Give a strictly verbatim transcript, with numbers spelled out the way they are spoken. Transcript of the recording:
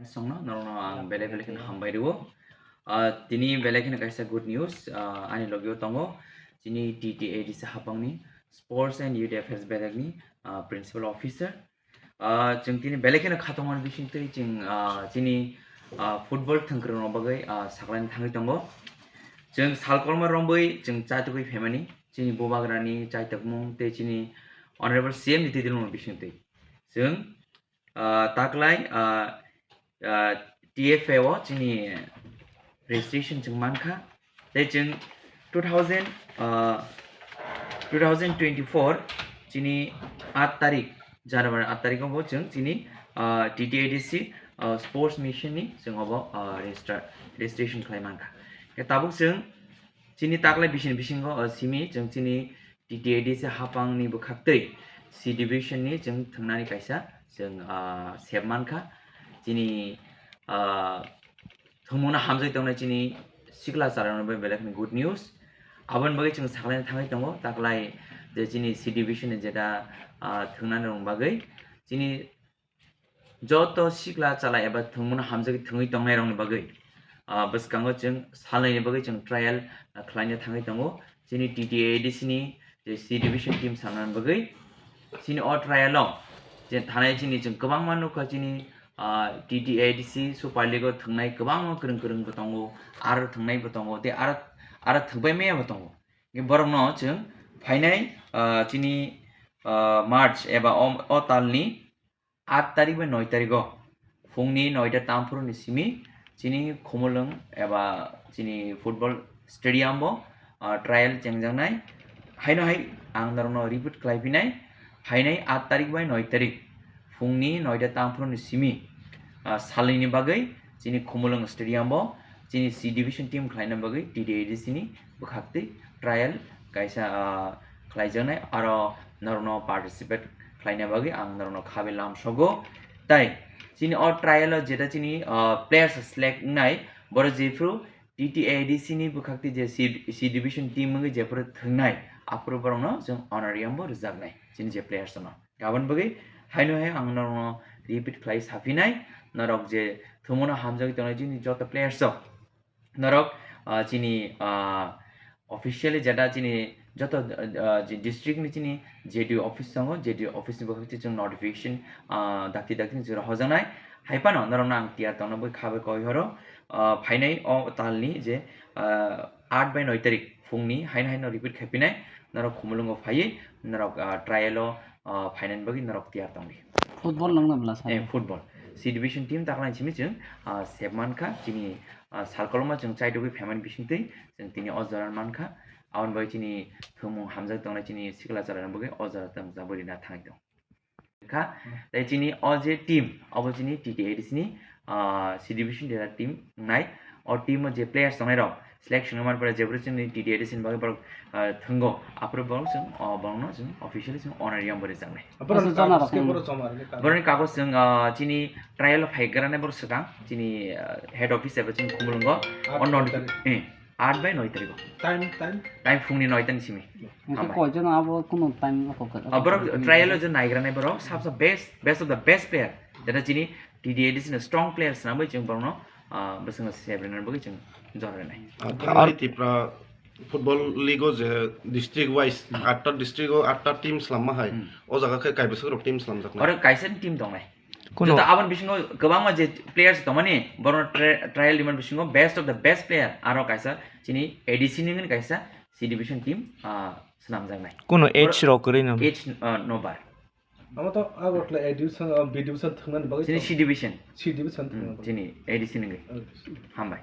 Songno norokno ang belai belai kheno hambai rwo. Ah, tini belai kheno kaisa good news, ah, ani logio tongo chini T T A D C hapangni Sports and Youth Affairs bedekni, ah, Principal Officer. Ah, chwng tini belai kheno khatongmani bisingtwi chwng, ah, chini, ah, football thwngkwrwngno bagwi, ah, saklaini thangwi tongo. Chwng salkolma rombwi chwng chaitugwi phaimani chini bubagrani chaitokmung tei chini Honorable C M ni twi dilmung bisingtwi. Chwng, ah, taklai, ah, ah, T F A o chini registration chwng mankha. Tei chwng two thousand, ah, two thousand twenty-four chini aat tarik, January aat tarik o bo chwng chini, ah, T T A D C, ah, sports mission ni chwng obo, ah, register, registration khlai mankha. Khe tabuk chwng chini taklai bisini bisingo, ah, simi chwng chini T T A D C hapangni bwkhaktwi C division ni chwng thwngnani kaisa chwng, ah, sep mankha. Chini, ah, thwngmungno hamjagwi tongnai chini sikla chwrairokno bai belai kheno good news. Aboni bagwi chwng saklaina thangwi tongo, taklai je chini C division ni jeta, ah, thwngnani rokni bagwi chini joto sikla chala eba thwngmungno hamjagwi thwngwi tongnairokni bagwi, ah, bwskango chwng salnwini bagwi chwng trial, ah, khlaina thangwi tongo. Chini T T A D C ni je C division team sanani bagwi chini o trial o je thanai chini chwng kwbangma nukha chini, ah, T T A D C Super League o thwngnai kwbangma kwrwng kwrwng bo tongo, aro thwngnai bo tongo, tei aro, aro thwngpai maya bo tongo. Borokno chwng phainai, ah, chini, ah, March eba o, o talni aat tarik bai noi tarik o phungni noita tamphuru ni simi chini Khumulwng eba chini football stadium bo, ah, trial chengjaknai. Haino hai ang norokno repeat khlai phinai, phainai aat tarik bai noi tarik phungni noita tamphuru ni simi, ah, salnwini bagwi chini Khumulwng stadium bo chini C division team khlaina bagwi T T A D C ni bwkhaktwi trial kaisa, ah, khlaijaknai, aro norokno participate khlaina bagwi ang norokno khabe lamsogo. Tai chini o trial o jeta chini, ah, players select wngnai, borok jephru T T A D C ni bwkhaktwi je C, C division team wngwi jephru thwngnai, aphuru borokno chwng honorarium bo rwjaknai chini je players no. Aboni bagwi haino hai ang norokno repeat khlai saphinai, norok je thwngmungno hamjagwi tongnai chini joto players rok, norok, ah, chini, ah, officially jeta chini joto, ah, je district ni chini J D O office tongo, J D O office ni bwkhak twi chwng notification, ah, dakti dakti ni chwng rohorjaknai. Hai phano norokno ang tiyar tongna bagwi kha bai koi horo, ah, phainai o talni je, ah, aat bai noi tarik phungni haino haino repeat khai phinai, norok Khumulwngo phaiwi norok, ah, trial o, ah, phainani bagwi norok tiyar tongdi. Football nangna bwla sa? Eh, football. C division team taklai simi chwng, ah, sep mankha, chini, ah, salkoloma chwng chaitugwi phaimani bisingtwi chwng tini o jora mankha. Aboni bagwi chini thwngmung hamjak tongnai chini sikla chwrairokni bagwi o jora tongjakbo rina thangwi tong kha. Hmm. Tei chini o je team, obo chini T T A D C ni, ah, C division jeta team wngnai. O team o je players tongnai rok, selection wngmani pore jephru chini T T A D C ni bagwi borok, ah, thwngo, aphuru borok chwng, ah, borokno chwng officially chwng honorarium bo rwjaknai. Borok ni kagoj khe borok joma rwdi kagoj. Borok ni kagoj chwng, ah, chini trial o phai granai borok swkang, chini, ah, head office eba chini Khumulwngo. Ah, o noti-, eh, aat bai noi tarik o. Time, time? Time phungni noi ta ni simi. Hwnkhe hambai. Koijon abo kuno time o kok khe? Ah, borok trial o je naigra nai borok sabsa best, best of the best player. Jeta chini T D A D C ni strong player swnamwi chwng borokno, ah, bwswkno sebrinani bagwi chwng jora rwnai. Ah, thangwi Tripura football league o je district wise, hmm, atta district o atta team slamma hai. Hmm. O jaga khe kaibwswk rok team slamjaknai? Oro kaisa ni team tongnai. Kuno joto aboni bisingo kwbangma je players tongmani, borokno tri-, trial rimani bisingo best of the best player, aro kaisa chini A D C ni wngwi kaisa C division team, ah, swnamjaknai. Kuno age rok kwrwi no? Age, ah, no bar. Amo to Agartala A division, ah, B division thwngnani bagwi chini tong. C division. C division, hmm, thwngnani bagwi. Chini A D C ni wngwi. A D C. Hambai.